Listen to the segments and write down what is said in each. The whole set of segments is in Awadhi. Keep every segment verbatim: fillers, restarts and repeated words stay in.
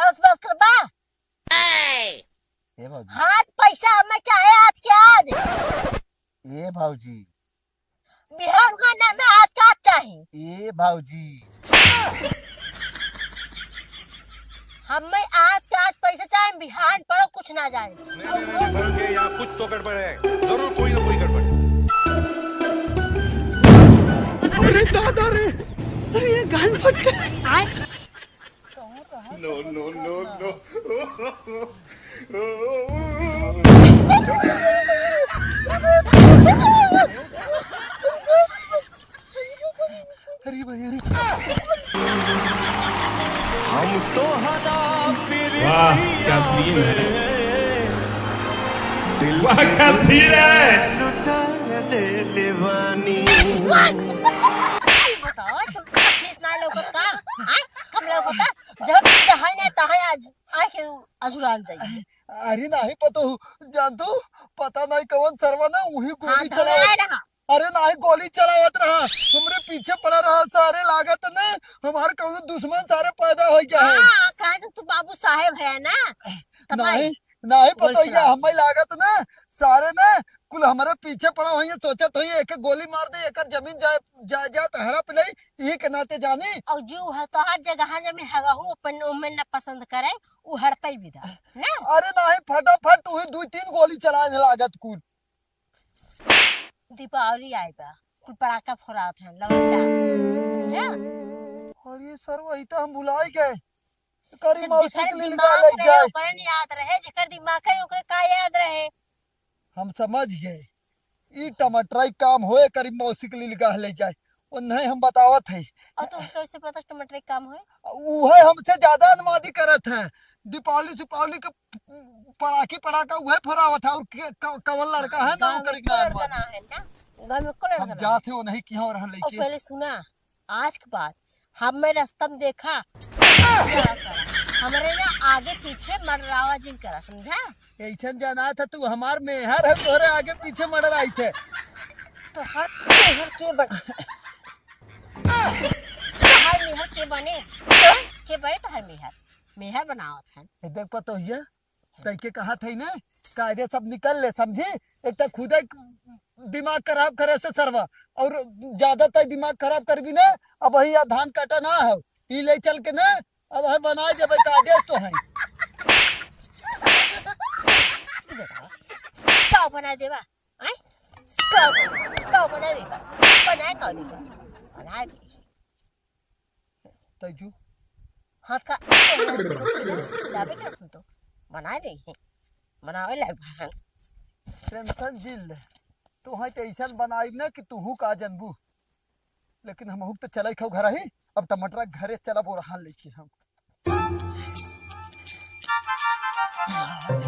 बस, बस कर बा। ए भौजी। आज पैसा हमें चाहे, आज के आज। ए भौजी। बिहान खाना में आज का आज चाही। ए भौजी। हमें आज के आज पैसा चाहे, बिहान पड़ो कुछ ना जाए। नहीं, नहीं, नहीं, नहीं, सर, के यहाँ कुछ तो गड़बड़ है, जरूर कोई ना कोई गड़बड़। अरे दादा रे, अरे ये गांड फट गया। No, no, no, no। अरे भाई, अरे। हम तोहरा वाह, क्या प्रीतिया सीन है। में दिल वाह, के क्या सीन है। दुनिया लुटा देले बानी। बताओ, तुम खींच ना लौकत का? हाँ? कम लौकत का? जब चाहे ना, तहां आज आके अझुरान जाइए। अरे नाही पतोहू, जान तू, पता नाही कवन सरवा ना, उही हाँ, गोली तो चलावत। आए रहा। अरे नाही, गोली चलावत रहा, हमरे पीछे पड़ा रहा, सारे लागत ने हमार कौनो दुश्मन सारे पैदा हो गया है। हाँ, कहाँ से तू बाबू साहेब है ना? तब नाही, आई। नाही गोली पतोहिया, चलावत। हमें लागत ना, सारे ना कुल हमरे पीछे पड़ा हुई है, सोचत हुई है, एक गोली मार दे, एकर जमीन जाय-, जायदाद हड़प ले, यही के नाते जानी। और जो है तोहार जगह जमीन हगहू अपन ओमे न पसंद करे, उ हड़पई विदा, ना? अरे नाही, फटाफट उही दुई तीन गोली चलाए लागत कुल। दीपावली आए बा, कुल पड़ाका फोड़ावत हैं, लवंडा, समझा? अरे सर, वही तो हम भुलाई गए। करी जब मौसी जेकर के लिए दिमाग निकाल ले रहे, जाए। ओकरे न याद रहे, जेकर दिमाग है, ओकरे का याद रहे? हम समझ गए। ई टमाटराई काम होए, करी मौसी के लिए निकाह ले जाए। उन्हें हम बतावत है। और तुम कैसे पता टमाटराई काम होए? उहे हमसे ज्यादा अनुमादी करत है। दीपावली सिपावली के पड़ाकी पड़ाका उहे फोड़ावत है। और के, क-, कवन लड़का है ना, गाँव ओकरी में कोई लड़का अनुमादी। ना है ना? गाँव में कोई हम लड़का ना जात है। है, वो नहीं किया और हम और लेके। पहले सुना, आज के बाद हमें रस्ता में देखा, क्या करा? हमरे ना आगे पीछे मंडरावा जिन करा, समझा? ऐसन जाना था तू हमार मेहर है, तोरे आगे पीछे मंडराई थे। तो हर मेहर के बन-, तो हर मेहर के बने, के बने तो हर मेहर, मेहर बनावत है। ये देख पतोहिया, तैके कहा थे ने, कायदे सब निकल ले, समझी? एक तो खुदे दिमाग खराब करे से सरवा, और ज्यादा तय दिमाग खराब करबी ना, अब वही या धान काटा ना हो, ई ले चल के ना, अब है बना देबे, कायदे से तो है। का बना देबा? आय? का, का बना देबा? बना का देबा? बना दे। तैजू। हाथ का, जाबे क्या तुम तो? बना रही है। बनावे लायक बा। टेंशन जिन ले। तोहई तो ऐसन बनाइब ना कि तूहू का जनबू। लेकिन हमहू तो चले खाओ घर ही। अब टमाटर घरे चला बोरहान लेके हम। आज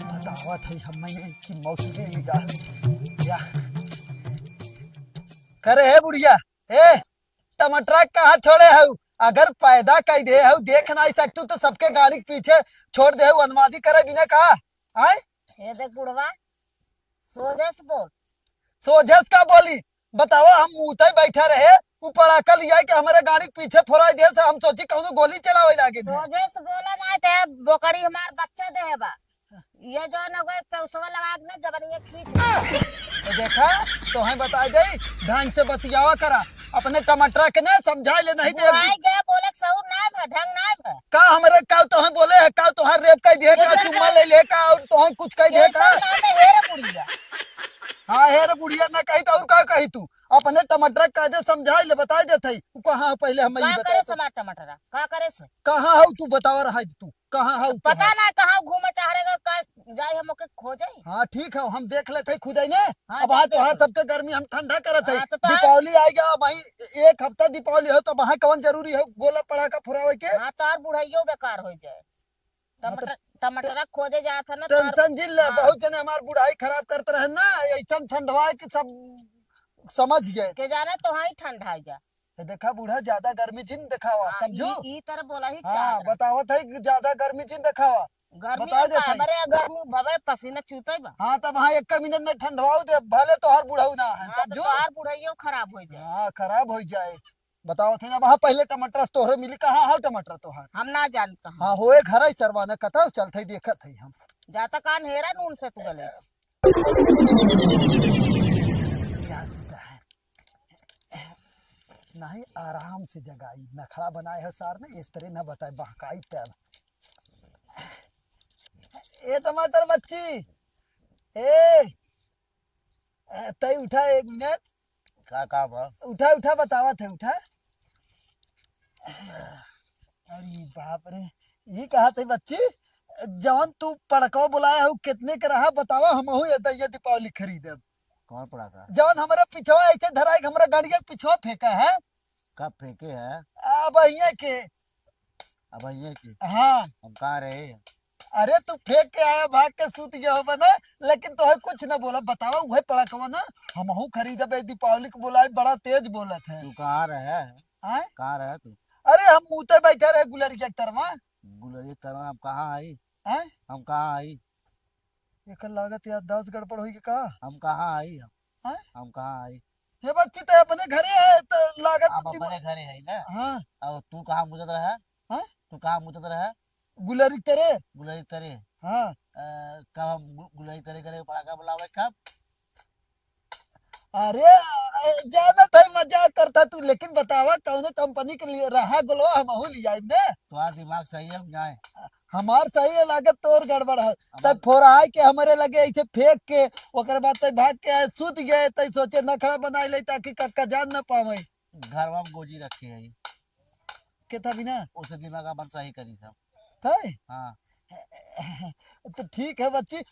बतावत है हम कि मौसी के निगाह में क्या करे है बुढ़िया? ए, टमाटरा कहाँ छोड़े हऊ? अगर पैदा कई दे हऊ, देख नाई सकतू तो सबके गाड़ी के पीछे छोड़ दे हऊ, अनुमादी करे बिना का? आय? ये देख बुढ़वा, सोझे से बोल। सोझे से का बोली? बतावा, हम मुँह तय बैठा रहे, ऊ पड़ाका लिया के हमारे गाड़ी के पीछे फोराई दे, तो हम सोची कौनो गोली चलावे लागे थे। सोझे से बोला ना, ते बोकड़ी हमार बच्चा दे बा। ये जो न गए पेउसवा लगा के ना जबनिया खींच। तो देखा, तोहे बताई दे, ढंग से बतियावा करा। अपने टमाटरा के ना समझाई ले, नहीं तो बुढ़ाई गया, बोले के सहूर ना बा, ढंग ना बा। का हमरे का तोहे बोले है, का तोहे रेप कर दिए, का चुम्मा ले ले, का और तोहे कुछ कर दिए का? ना, ना, हे रे बुढ़िया। हाँ, हे रे बुढ़िया ना कही तो और का कही तू? अपने टमाटरा के कायदे समझाई ले, बताई देत है। तू कहाँ हो पहिले हम का करे से हमार टमाटरा? का करे से? कहाँ हो तू बतावा रहा है तू? कहाँ हऊ पता तोहार? ना कहाँ घूमे टहरेगा, का जाई हम ओके खोजे। हाँ, ठीक है, हम देख लेते हैं खुदे ने। हाँ, अब हाँ, देख तोहार ले। सबके गर्मी हम ठंडा करत है। हाँ, तो तोहार दीपावली आएगा, अब वही एक हफ्ता दीपावली हो, तो वहाँ कौन जरूरी है गोला पड़ाका फुरावे के? हाँ, तोहार बुढ़ाइयो बेकार हो जाए। हाँ, तो टमाटर, टमाटरा खोजे जात है ना, तोहार टेंशन जिन ले, हाँ। बहुत जने हमार बुढ़ाई खराब करत रहे ना, ऐसा ठंडवा के सब समझ गए। के जाने तो हाँ ही ठंडा जा। ए, देखा बूढ़ा, ज्यादा गर्मी जिन देखावा, हाँ, समझू? ई, ई तरह बोला ही हाँ, चाहत रहा। बतावत है कि ज्यादा गर्मी जिन देखावा। गर्मी बता में देत का, है। मरे गर्मी भवे पसीना चूते बा। हाँ, तब हाँ, एक मिनट में ठंडवाऊ दे, भले तोहार बुढ़ऊ ना है, हाँ, तो समझू? तोहार बुढ़ाइयो खराब हो जाए। हाँ, खराब हो जाए। बताओ थे ना, वहाँ पहले टमाटर तोहरे मिली, कहाँ है टमाटर तोहार? हम ना जान कहाँ। हाँ, होए घर है सरवा ने, कतौ चलत है, देखत है हम। जाता कान हेरा नून से तू गले। क्या सीधा है? नहीं, आराम से जगाई, नखड़ा बनाए हो सार ने, इस तरह ना बताए, बहकाई तब। ए टमाटर बच्ची, ए, ए, तई उठा एक मिनट। का, का बा? उठा, उठा, बतावत है, उठा। अरे बाप रे, ई कहत है बच्ची, जौन तू पड़कवा बुलाए हो, कितने के रहा बतावा, हमहू ये दैया दीपावली खरीदब। कौन पड़ाका? जौन हमरा पिछवा ऐसे धराई, हमरा गाड़िया के पिछवा फेंका है। कब फेंके है? अब हियाँ के। अब हियाँ के? हाँ। हम कहाँ रहे? अरे तू फेंक के आया, भाग के सूत गया होबे ना, लेकिन तोहे कुछ ना बोला। बतावा, उहे पड़ाकवा ना, हमहू खरीदबे, दीपावली के बोलाए, बड़ा तेज बोलत है। तू कहाँ रहे? आय? कहाँ रहे तू? अरे हम मूते बैठे रहे गुलरिया के तरवा। गुलरिया के तरवा हम कहाँ आई? आय? हम कहाँ आई? एकर लागत याददाश्त गड़बड़ होई के का? हम कहाँ आई हम? हैं? हम कहाँ आई? हे बच्ची, ते अपने घरे है, तो लागत अब कि अपने घरे है ना? हाँ। और तू कहाँ मुतत रहे? हैं? तू कहाँ मुतत रहे? गुलरी तरे। गुलरी तरे? हाँ। अ, कब हम गु-, गुलरी तरे करे पड़ाका बुलावे कब? अरे, अ, जानत है मजाक करता तू, लेकिन बतावा कौने कंपनी के लिए रहा गोलवा, हमहू लियाइब ने। तोहार दिमाग सही है, हम जाए। हमार सही है, लागत तोर गड़बड़ है। हमार तब फोराई के हमरे लगे ऐसे फेंक के, ओकर बाद तब भाग के आए, सूत गए, तब सोचे नखड़ा बनाई ले ताकि कक्का जान ना पावे। घरवा में गोजी रखे है। के था बिना? उसे दिमाग अपन सही करी सब। है? हाँ। तो ठीक है बच्ची।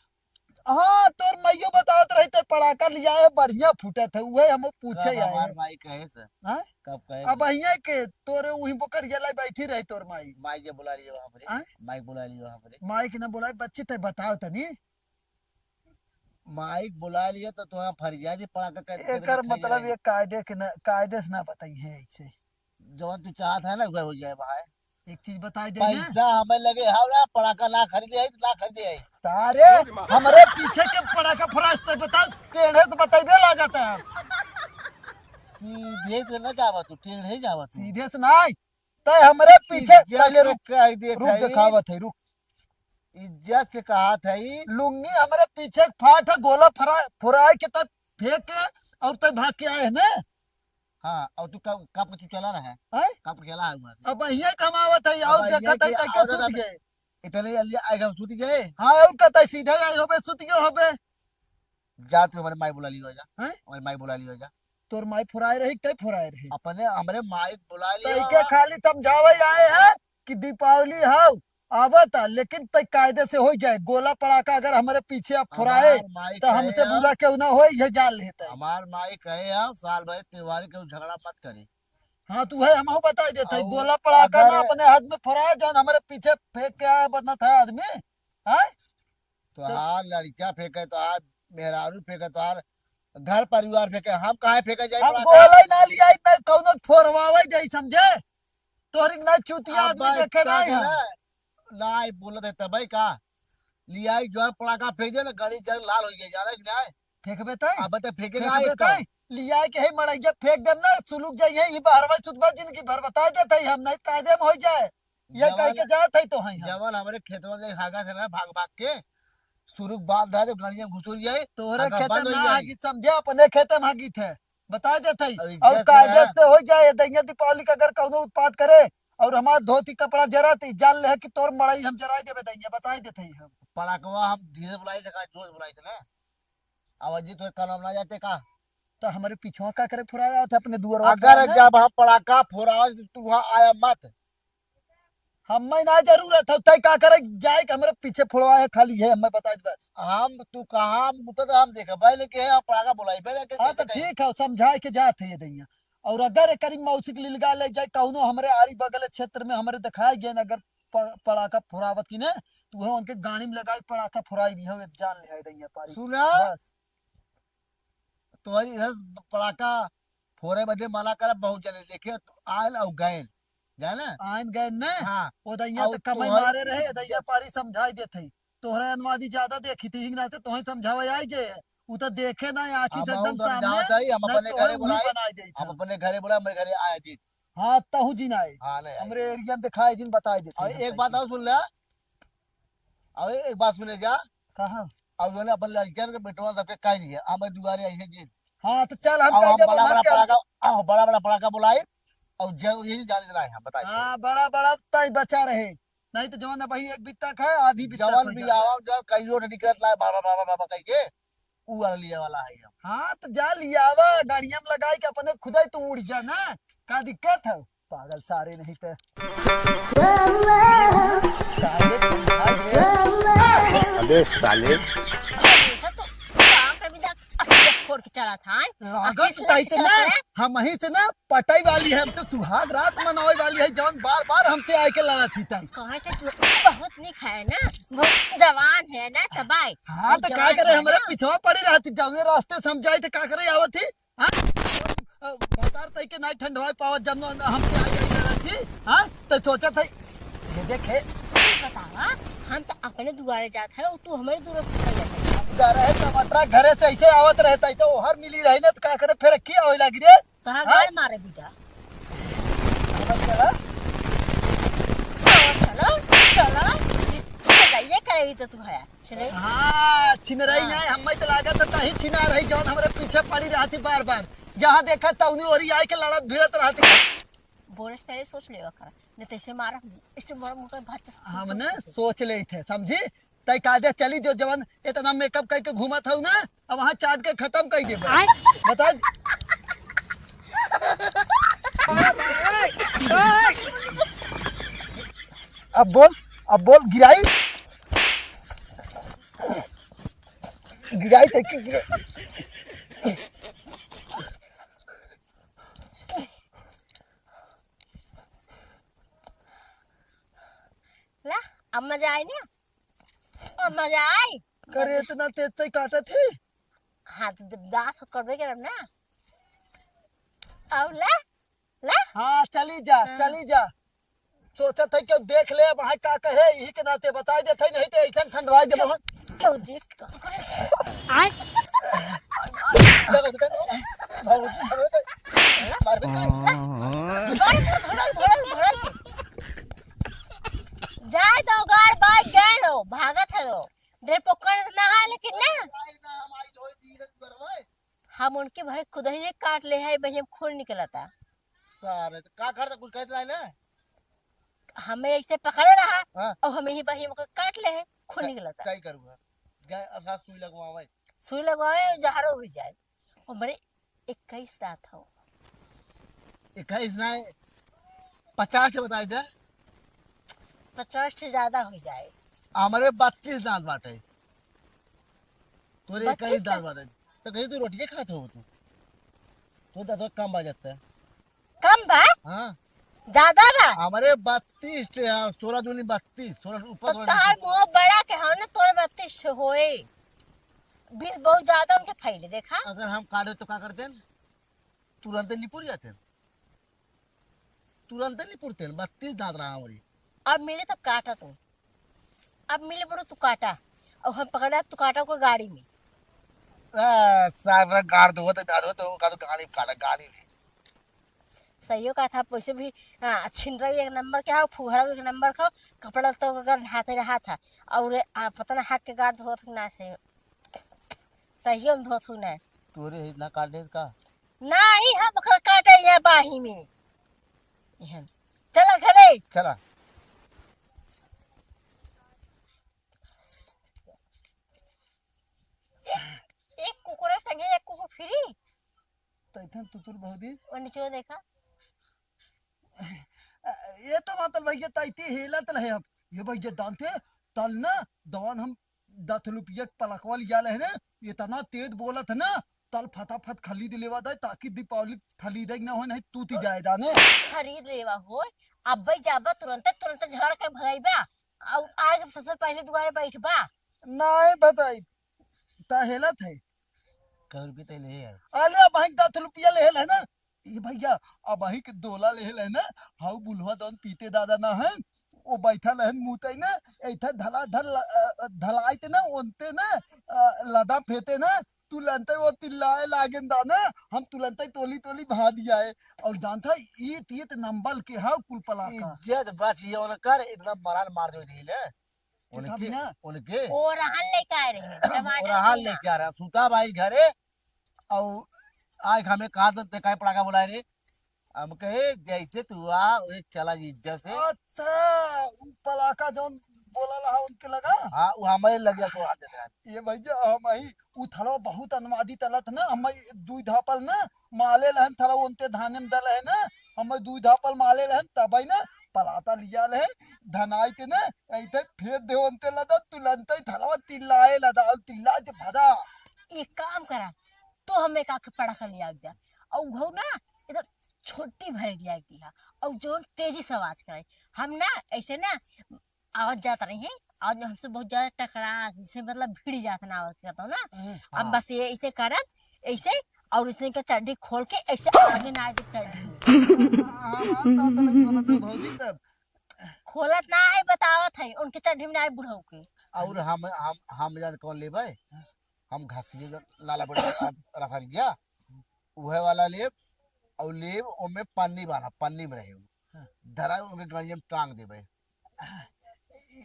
हाँ, तोर माइयो बतावत रही ते पड़ाका लिया है, बढ़िया फूटत है, उहे हम पूछे कब आए हमार हैं। माई कहे से? हाँ? कब कहे अब से? हियाँ के तोरे उही बोकर ये लाई बैठी रही तोर माई। माई के बुला लियो हमरे। हाँ? माई के बुला लियो हमरे। माई के ना बुलाई, बच्ची ते बताओ तनी। माई के बुला लियो तो तोरा फरिया जी पड़ाका कर, कर एकर रखे मतलब जाए। ये कायदे के ना, कायदे से ना बताई है ऐसे। जवन तू चाहत है ना, उहे हो जाए भाई। एक चीज बताई दे ना। पैसा हमें लगे हाव ना, पड़ाका ना खरीदे आई, ना खरीदे आई। तारे, हमरे पीछे के पड़ाका फरास ते बताओ, टेढ़े से बताइबे लागत है। सीधे से ना जावा तू, टेढ़े जावा तू। सीधे से नहीं, ते हमरे पीछे इज्जत पहले से रुक, कह दे रुक भाई। दिखावत है, रुक। इज्जत से कहा था ई। लुंगी हमरे पीछे फाट है, गोला फरा-, फुराए के तब फेंक के और तब भाग के आए है ना। हाँ, और तू कब, कब तू चला रहा है? हैं? कब चला है वहाँ से? अब यहीं कमावत है, और अब यहीं देखत है, के तैके और सूत अब गए। इतने जल्दी आए हम सूत गए? हाँ, और कहता है सीधे आए होबे, सूत गए होबे। जा तू हमारे माई बुला लियो जा। हैं? हमारे माई बुला लियो जा। तोर माई फुराए रही, कई फुराए रही? अपने हमरे माई बुला लियो तैके जा। खाली समझावे आए हैं कि दीपावली हौ, आवता, लेकिन तय कायदे से हो जाए। गोला पड़ाका अगर हमरे पीछे अब फुराए, हमार माई तो कहे हमसे अब, बुरा केहू ना होए, ये जान लेते हैं। हमार माई कहे अब, साल भर त्योहार के झगड़ा मत करे। हाँ, तू है, हमहू बताई देते हैं, और गोला पड़ाका ना अगर अपने हाथ में फुराए, जौन हमरे पीछे फेंक के आए बनत है आदमी, हाँ? तो तो तोहार लड़का फेंके, तोहार मेहरारू फेंके, तोहार घर परिवार फेंके, हम काहे फेंके जाए हम पड़ाका? गोला ही ना लिया, इतना कौनो फोरवावे जाई, समझे? तोहरी ना चूतिया अब आदमी भाई देखे का नहीं है। ना, ना बोलत है तबे का? लियाई जोर पड़ाका फेंक दे ना, गली जल लाल हो गया, जाने कि नहीं? फेंकबे तय? अब तो फेंके ना फेंकबे एक तय? लियाई के ही मड़ैया फेंक देम ना, सुलुक जाइए, ई बहरवा सुतबा जिंदगी भर बताई देते ही हम, नहीं कायदे में हो जाए। ये कह जवन, के जात है तो हैं हम। जवन हमरे खेतवा के हागत है ना, भाग भाग के, सुरुक बांध दे तो गलियां घुसुर जाए, तोहरे आगा खेते बंद हो ना जाए। हागित समझे, अपने खेते में हागित है, बता देत है। और और इज्जत से कायदे रहा। से हो जाए, दैया दीपावली का अगर कौनो उत्पाद करे और हमार धोती कपड़ा जरा, तो जान ले कि तोर मड़ई हम जराई देबे दैया, बताई देत है हम। पड़ाकवा हम धीरे बुलाई से, का जोर बुलाई से ना, आवाज जी तो कलम ना जाते का? तो हमारे पीछवा का करे फुराया था अपने दुआरवा अगर पर में? जब हम पड़ाका फुरावा तो तू वहाँ आया मत। हमें ना जरूरत है, तय का करे जाए कि हमरे पीछे फुड़वा है, खाली है, हमें बता दे बस। हम, तू कहाँ मुतत हम देखे, भाई लेके है, आप पड़ाका बुलाई, भाई लेके हाँ, तो कैसे कहे? ठीक है, समझाए के जात है ये दैया। और अगर एकरी मौसी के लिलगा ले जाए, कौनो हमरे आरी बगल क्षेत्र में हमरे दिखाए गए, अगर प-, पड़ाका फुरावत की ने, तू है उनके गाड़ी में लगा के पड़ाका फुराई भी हो, जान ले है दैया पारी। सुना? बस। तोहरी इधर पड़ाका फोड़े बदे मना करब, बहुत जने देखे आयल और गैल, जाना? आयन गैल ने? हाँ। ओ दैया और तो कमाई तोहर मारे रहे, दैया इज्जत पारी समझाई देत है। तोहरे अनुवादी ज्यादा देखी थी, हिंग नाते तोहे समझावे आई गए। उ तो देखे ना, आँखी से अब एकदम हम सामने, समझावत है, हम ना अपने तोहे घरे उही बुलाई, बनाई देत हम है। अपने घरे बुलाई, मेरे घरे आए दिन। हाँ, तहु जिन आए। हाँ, नहीं आए। हमरे एरिया में दिखाए जिन, बताए देते और हैं, एक बताए बात देते। और सुन ले, और एक बात सुने जा। कहाँ? और जो है ना, अपन लड़कियन के बेटवा सबके कह दिए, हमारे दुआरे आई है जिन। हाँ, तो चल, हम और कह हम देबो बड़ा ना बड़ा कि हम पड़ाका, हाँ, बड़ा बड़ा पड़ाका बुलाई, और जब यही जान देना है, हम बताए देते। हाँ, बड़ा बड़ा ताई बचा रहे, नहीं तो जवन अबही एक बित्ता खाए, आधी बित्ता जवन खाए भी जाता। आवा, जवन कहियो तो निकलत लाए, बाबा, बाबा, बाबा कह के, ऊ वाला लिए वाला है हम। हाँ, तो जा लियावा, गाड़िया में लगाई के अपने खुदाई तू उड़ जा ना, का दिक्कत है? पागल सारे नहीं तो। काहे समझा दे? अबे साले। हमेशा तो काम का भी दांत अखिया फोड़ के चला था, हैं? लागत आखिर से ताई से ना, ना, हम ही से ना पटाई वाली है, हमसे सुहाग रात मनावे वाली है, जौन बार बार हमसे आए के लड़ा थी ताई। कहाँ से तू बहुत निक है ना, बहुत जवान है ना, तबाई। हाँ, तो का जवान करे, है हमरे ना। पिछवा पड़ी रहती, जौने रास्ते से हम जाए थे, का करे आवत थी? हाँ? अब भतार तई के नाई ठंडवाए पावत, जब न हमसे आई, आई लड़ा थी, हाँ? तो सोचा था, ये देखे। तू बतावा, हम तो अपने दुआरे जात है, और तू हमारे दुआरे घुस जात है। जा रहे टमाटर घरे से ऐसे आवत रहता है, तो ओहर मिली रही ना, तो का करे, फिर की आवे लागी रे? तोहार हाँ? गाड़ मारे बेटा। समझ गया? चलो, चलो, चलो। ये तो गइये करेगी तो तू है, छिनरई। हाँ, छिनरई हाँ। नहीं, हमें तो लागत है तही छिना रही, जौन हमरे पीछे पड़ी रहती बार बार। जहाँ देखा तौनी ओरी आए के लड़त भिड़त रहती। बोले से पहले सोच लेवा कर, नहीं तो ऐसे मारा, ऐसे मारा मुंह पे भात चस-, हम ना सोच ले थे, समझी? तय कायदे चली जो जवन इतना मेकअप करके घूमत हऊ ना, अब वहाँ चाट के खत्म कर देबे। आय। बता। अब बोल, अब बोल, गिराई, गिराई तक की गिराई। ला, अब मजा आई ना? अब मजा आई? करे इतना तेज से काटत ही? हाँ, तो द-, दांत तो करबे करब ना। अब ला, ला। हाँ, चली जा, हाँ। चली जा। सोचत है कि देख ले, अब वहाँ का कहे, यही के नाते बताई देत है, नहीं तो ऐसा ठंडवाई देबो हम। तो देख तो। आय। भौजी, भौजी, मारबे करे। गाड़ी पर धड़ल, धड़ल, धड़ल। जाए दो, गाड़ बाइक गए लो, भागत है लो। डरपोकन ना है लेकिन ना। हम उनके भाई खुद ही ने काट ले है, भाई हम खून निकलता। सारे, तो का करता, कुछ कहत रहे ना? हमें ऐसे पकड़े रहा हाँ। और हमें ही भाई हमको काट ले है, खून स-, निकलता। सही करूँगा। गए, अब साथ सुई लगवावे। सुई लगवावे, जहरो हो जाए। और बड़े इक्कीस दांत हो। इक्कीस ना, पचास ठे बताई दे। पचास से ज्यादा हो जाए। हमरे बत्तीस दांत बाटे। तोरे बत्तीस इक्कीस दांत दांत? बाटे। तो कहीं तू रोटिये खात हो तू? तो दांत कम बा जाता है। कम बा? हाँ। ज्यादा बा? हमरे बत्तीस ठे, हाँ, सोलह दूनी बत्तीस, सोलह ऊपर तो वाला तोहार ऊपर। मुंह बड़ा के हो ना, तोरे बत्तीस ठे होए। बीस बहुत ज्यादा उनके फैले, देखा? अगर हम काटे तो का करते हैं? तुरंत निपुर जाते हैं। तुरंत निपुरते हैं, बत्तीस दांत रहा हमारी। अब मिले तब काटा तू। अब मिले बड़ो तू काटा। और हम पकड़ा तू काटा को गाड़ी में। आ, साहब, गाड़ दो, तो गाड़ दो, तो का तो गाड़ी में काटा, गाड़ी में। सहियो कहा था, वैसे भी, हाँ, छिनरई एक नंबर के हो, फुहरा एक नंबर का हो, कपड़ा तो अगर नहाते रहा था, और आ, पता ना हाथ के गाड़ धोत हो ना से, सहियो में धोत हो ना। तोरे ही ना काटे का? नहीं, हम ओकरा काटे यहाँ बाही में। एहन। चला घरे। चला। एक, एक कुकुर संगे एक कुकुर फ्री। तैथन तुतुर बहुदी। और नीचे देखा। ए तो मातल भैया, तैती हेलत रहे हम। ये भैया दांते, तल ना, दवान हम दस रुपया के पलकवा लिया रहे ना, इतना तेज बोलत है ना, तल फटाफट खरीद लेवा दे, ताकि दीपावली खरीदे न हो, नहीं टूट जाए दाने। खरीद लेवा हो, अब भाई जाबा तुरंत, तुरंत झगड़ के भगाइबा, और आगे सबसे पहले दुआरे बैठबा। नहीं बताई, ता हेलत है। कई रुपये तैले है यार? अले, अब भाई दस रुपया ले है ना, ए भैया, अबही के दोला लेहल है ना, हाउ बुलवा दौन पीते दादा ना है, ओ बैठल है मुँह तई ना, ऐठा धला धल, अ, धलाइत ना, ओनते ना, अ, लदा फेते ना, तुलंते वो तिल्लाए लागेन दाना, हम तुलंते तोली तोली भाग जाए। और जानता है, ईत ईत नंबल के हाव कुल पलाका। इज्जत बच ये उनकर, इतना मरान मार दो दी ले। उनके, उनके। ओ रहन लेके आए रहे, टमाटर ओरहन के। लेके आ रहा, सूता भाई घरे, और आज हमें कहा तो ते काहे पड़ाका बुलाए रे? हम कहे, "जैसे तू आ, वही चला जी, इज्जत से।" अच्छा, उ पलाका जौन बोला रहा उनके लगा? हाँ, वो हमारे लगे तो हाथ देते हैं। ये भैया, हम ही, उ थलवा बहुत अनुवादी तलत ना, हम दुई धापल ना, माले रहन थलवा उनते धाने में दल है ना, हम दुई धापल माले रहन, तब ही ना, पलाता लिया रहे, धनाई के ना, ऐसे फेर दे उनते लदा, तुलंते ही थलवा तिल्लाए लदा, और तिल्लाए के भदा। एक काम करा, तो हमें का के पड़ाका लिया जा, और घौ ना, एकदम छोटी भरे लिया दिया, और जो तेजी से आवाज करे, हम ना ऐसे ना आवाज जात रही है, और जो हमसे बहुत ज्यादा टकरा, जैसे मतलब भिड़ जात ना आवाज करता हूँ ना, हाँ। अब बस ये ऐसे करब, ऐसे, और इसने का चड्ढी खोल के ऐसे आगे ना आए दे चड्ढी में। हाँ, हाँ, तो, तो नहीं खोलत है भौजी तब। खोलत ना है, बतावत है, उनके चड्ढी में ना आए बुढ़ऊ के। और हम, हम, हम जान कौन लेबै? हम घासिए लाला बड़ा रखा गया, उहे वाला लेब, और लेब, ओमे पन्नी वाला, पन्नी में रहे उ। हाँ। धरा उनके गंजिया में टांग देबे।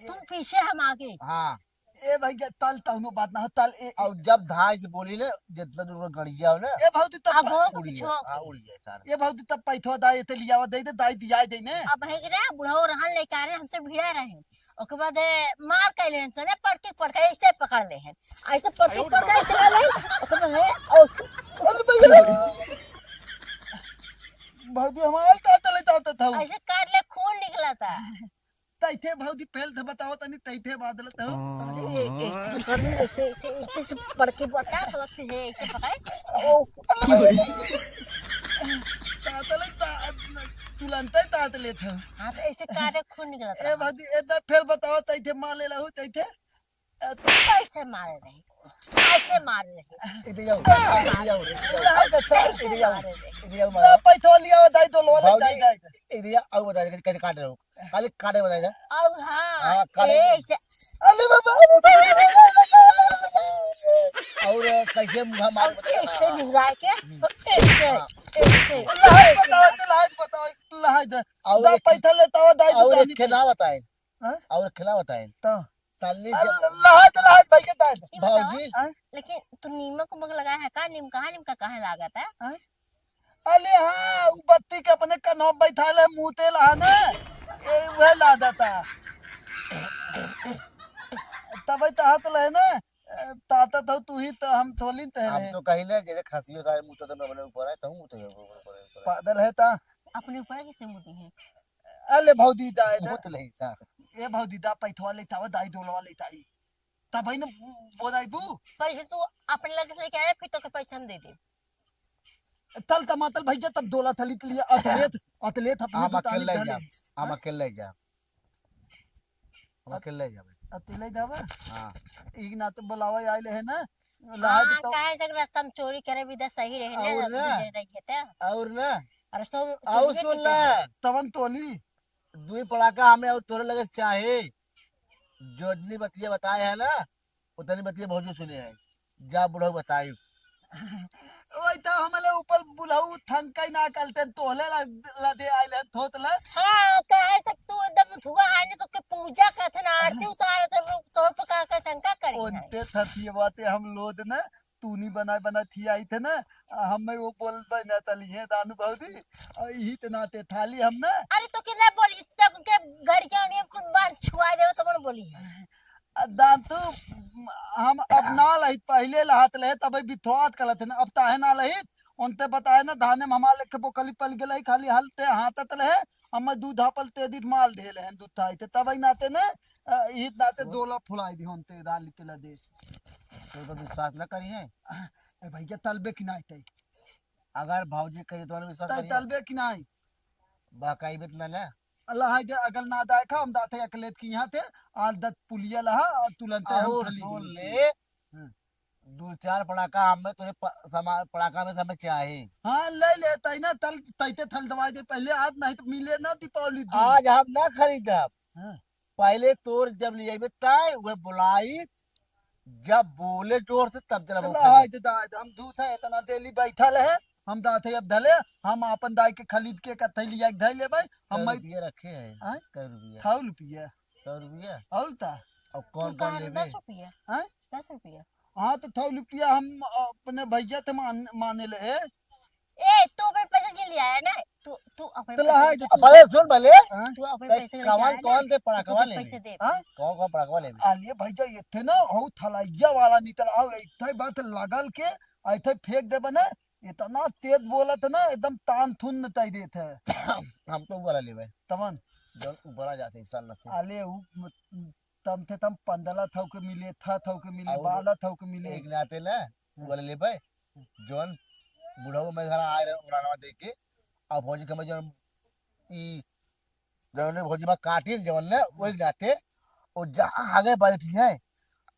तुम पीछे, हम आगे। हाँ। ए भैया, तल तौनो बात ना हो, तल ए, ए। और जब धाई से बोली ना, जितना दूर का गड़िया हो ना, ए भौजी, तब अब प-, हो तो उड़ी कुछ जाए, हो। हाँ, उड़ी जाए सारा। ए भौजी, तब पैथवा दाई ते लियावा दे दे, दाई दिया दे ने। अब है कि ना, बुढ़ऊ रहन लेके आ रहे, हमसे भिड़ा रहे। ओके बाद, ए, मार कैले हैं, सोने पटके पटके ऐसे पकड़ ले हैं। ऐसे पटके पटके ऐसे कर ले। ओके बाद, ए, ओ, अरे भैया। भौजी, हमार का तले तावत था? ऐसे काट ले, खून निकला था। तैथे भौजी, पहले तो बताओ तनी, तैथे बादल तो। अरे, ऐसे कर ले, ऐसे, ऐसे, ऐसे, ऐसे पटके पटका, तो ऐसे है, ऐसे पकड़े। ओ। तातले ता-, तुलंते तातले था। हाँ, तो ऐसे काटे खून निकलता ए है। भौजी, ए तो फिर बताओ, तैथे मार ले रहू, तैथे? कैसे मारे रहे? कैसे मारे रहे? इधर आओ, इधर आओ, इधर आओ। इधर आओ, मारे रहे। इधर आओ, ना मारो। पैथवा लिया, दाई दो लोले, भौजी, दाई, दाई। इधर आओ, बताइए, कैसे काट रहे हो? खाली काटे बताइए। और हाँ, हाँ, काटे। ए, ऐसे। अरे बाबा, अरे बाबा। और कैसे मुँह मार और बताइए? ऐसे हाँ। घुराए के, हम्म। तो ऐसे, हाँ। ऐसे। लाज बताओ, तो लाज बताओ, लाज दे। और दा एक, पैसा लेता हो, दाई और दुकानी एक पे। खेला बताए। हाँ? और खेला बताए। तो? तल्ली अरे, जा। लाज, लाज, भाई के दाई। ये बताओ, भौजी। हाँ? लेकिन तू नीमक उमक लगाए है का? नीम कहाँ, नीम का कहाँ लागत है? हाँ? अले हाँ, उ बत्ती के अपने कन्हो बैठा ले, मुँह तेल हा ना, ए, उहे ला देता। तबे तो हाथ ले ना, ए, ताता तो तू ही तो हम थोली ते हम रहे। तो कहीं ना, जैसे खसियो सारे मुँह तो अपने ऊपर है, तो हूँ तो ऊपर है, ऊपर है। पागल है ता। अपने ऊपर है, किससे मुँह है? अले भौजी दा, दा। मुँह तो नहीं था। ए भौजी दा, पैथवा लेता हो, दाई डोलवा लेता ही। तब भाई ने बोलाई बू। पैसे तू अपने लगे से लेके आया, फिर तो के पैसे हम दे दे। तल टमाटर भैया, तब दोला थली के लिए अतलेत, अतलेत अपने हम दुकानी अकेले धले। जा, हम हाँ? अकेले जा। हम अत-, अकेले जाबे। अकेले जाबे? हाँ। एक ना तो बुलावा आइले है ना, लाज हाँ, तो काहे से रास्ता में चोरी करे भी दे सही रहे ना, और ना। बुझे रही है तो। और ना। और सो और चोरी सुन के ले। तवन तोली। दुई पड़ाका हमें और तोरे लगे चाहे। जोतनी बतिया बताए है ना, उतनी बतिया भौजी सुने है। जा बुढ़ऊ बताई। ओए तो हमले ऊपर बुढ़ऊ थंकाई ना कलते तोहले ला, ला दे आइले थोतले। हाँ, काहे से तू एकदम धुआं आने तो के पूजा करत ना, आरती उतारत है, लोग तोर पर का, का शंका करी है? ओनते थथिए बाते हम लोद ना, तूनी बनाए बना थी आई थे ना, आ, हम वो बोल बना तली है दानू भौजी, आ, यही ते नाते थाली हम ना। अरे तो के ना बोली, तब के घर के उन्हें कुछ बात छुआ दे तो कौन बोली है? आ, दान तू, हम अब ना लहित, पहिले लहात लहे, तब बिथवात कलत है ना, अब ताहे ना लहित, उनते बताए ना, धाने में हमार लेके बोकली पल गेलई, खाली हल ते हाथत लहे, हम दूध हापल ते दिन माल देले हैं, दूध थाई ते, तब ही नाते ना, आ, ई नाते दोला फुलाई दी, उनते डाली ते ला दे। तो, तो विश्वास ना करिए। ए भैया, तलबे की नाई तई। अगर भौजी कहे तो विश्वास तई करिए। तलबे की नाई। बहकाई बे तो ना ना। अल्लाह है जे अगल ना दाए खा, हम दाते अकलेत की यहाँ थे, आल दत पुलिया लहा, और तुलंते हम और थली सुन दिली। ले, हम्म। दो चार पड़ाका हमें तोरे प-, समा-, पड़ाका में से हमें चाहे। हाँ, ले ले, तई ना तल, तई ते थल दवाई दे, पहले आज नहीं तो मिले ना दीपावली दिन। आज हम ना खरीदब। हाँ। पहले तोर जब ले आइबे ताय, वह बुलाई, जब बोले जोर से तब जरा चला, बोल। हाय दे दाय दे, हम दूध है इतना देली बैठल है, हम दात है अब धले, हम आपन दाई के खरीद के कत्थे लिया के धै लेबै। हम कै मैं रुपया रखे है? आय? कै रुपया? थौ रुपया। थौ रुपया? और ता? अब कौन तू कौन कहाँ लेबे? दस रुपया? आय? दस रुपया? हाँ, तो थौ रुपया हम अपने भैया थे मान, माने ले। ए, तू अपने पैसे के लिए आया ना? तू, तू अपने तो पैसे लहाय के दे अब तू। अरे सुन भले, हाँ? तू अपने तै पैसे के लिए कवन आया ना? कौन से तो पड़ाकवा तुझे लेबे? पैसे दे। हाँ? कौन कौन पड़ाकवा लेबे? अरे भैया, ये थे ना, हो थलैया वाला निकल आओ, ऐथे बात लगल के, ऐथे फेंक देबे ना, इतना तेज बोलत है ना, एकदम तान थुन नचाई देत है। हम तो उ वाला लेबे। तमन? जौन उ बड़ा जात है, इंसान नसीब। अरे उ म-, तम थे तम पंदला थौ के मिले, था थौ के मिले, और बाला थौ के मिले। एक नाते ना, उ हाँ। वाला लेबे, जौन बुढ़ऊ में घर आए रहे, उड़ानवा दे के, अब भौजी के में जौन ई जौन भौजी में काटिन जौन ने, वही नाते, वो जहाँ आगे बैठी है,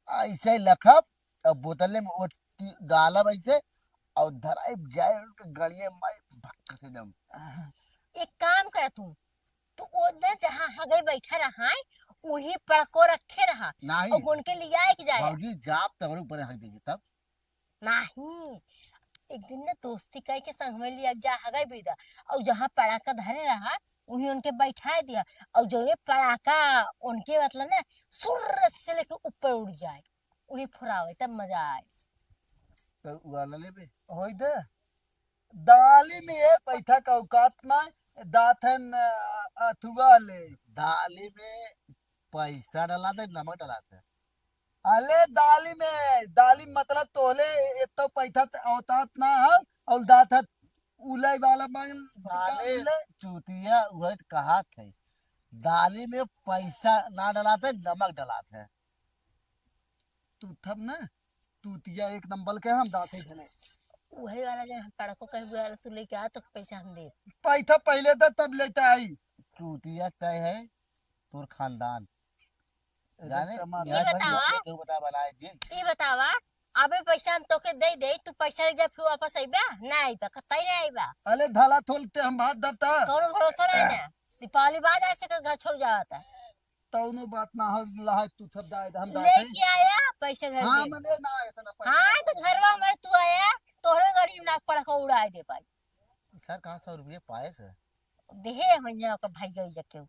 ऐसे ही लखब, और बोतल में वो टी-, डालब ऐसे, और धराई जाए उनके गलिए में, भाग से एकदम। एक काम कर तू, तू वो ना जहाँ हगे बैठा रहा है, वहीं पड़को रखे रहा, नहीं। और उनके लिए आए के जाए। भौजी, जाप तोहरे ऊपर हक देगी तब। नहीं, एक दिन ना दोस्ती कह के संग में लिया जा हगे बेदा, और जहाँ पड़ाका धरे रहा, वहीं उनके बैठाए दिया, और जौने पड़ाका उनके मतलब ना सुर्र से लेके ऊपर उड़ जाए, वही फुरावे, तब मजा आए। तो उ वाला लेबे? होई दे। दाली में एक पैसा का औकात ना, दात है न, अथुआ ले। दाली में पैसा डाला थे, नमक डाला थे। अले दाली में, दाली में मतलब तोहले एक तो पैसा त-, औकात ना है, और दात है उलाई वाला मांग साले ले। चूतिया उहे त कहा थे, दाली में पैसा ना डाला थे, नमक डाला थे। तू थब ना, तूतिया एक नंबर के हम दाते जने। उहे वाला जे हम पड़को कहे हुए वाला तू लेके आ, तो पैसा हम दे। पैसा पहले दे, तब लेते आई। चूतिया तय है तोर खानदान। एकदम जाने, कमाल। यहाँ ई बतावा। केहू बता बनाए दिन। ई बतावा, अबे पैसा हम तोके दे दे, तू पैसा ले जा, फिर वापस अइबा? ना अइबा, कतई ना अइबा। अले धाला थोलते हम भात दबता। कौनो भरोसा नहीं ना। दीपावली बाद ऐसे के घर छोड़ जाता। तौनो बात ना हो, लहाय तू सब दाए, हम दाए लेके आया पैसे घर हाँ, के। मने ना इतना पैसा। हाँ, तो घरवा में तू आया, तोहरे गरीब नाक पड़को उड़ाए दे पाई। सर, कहाँ सौ रुपये पाए सर? देहे भैया का भाई गई जके।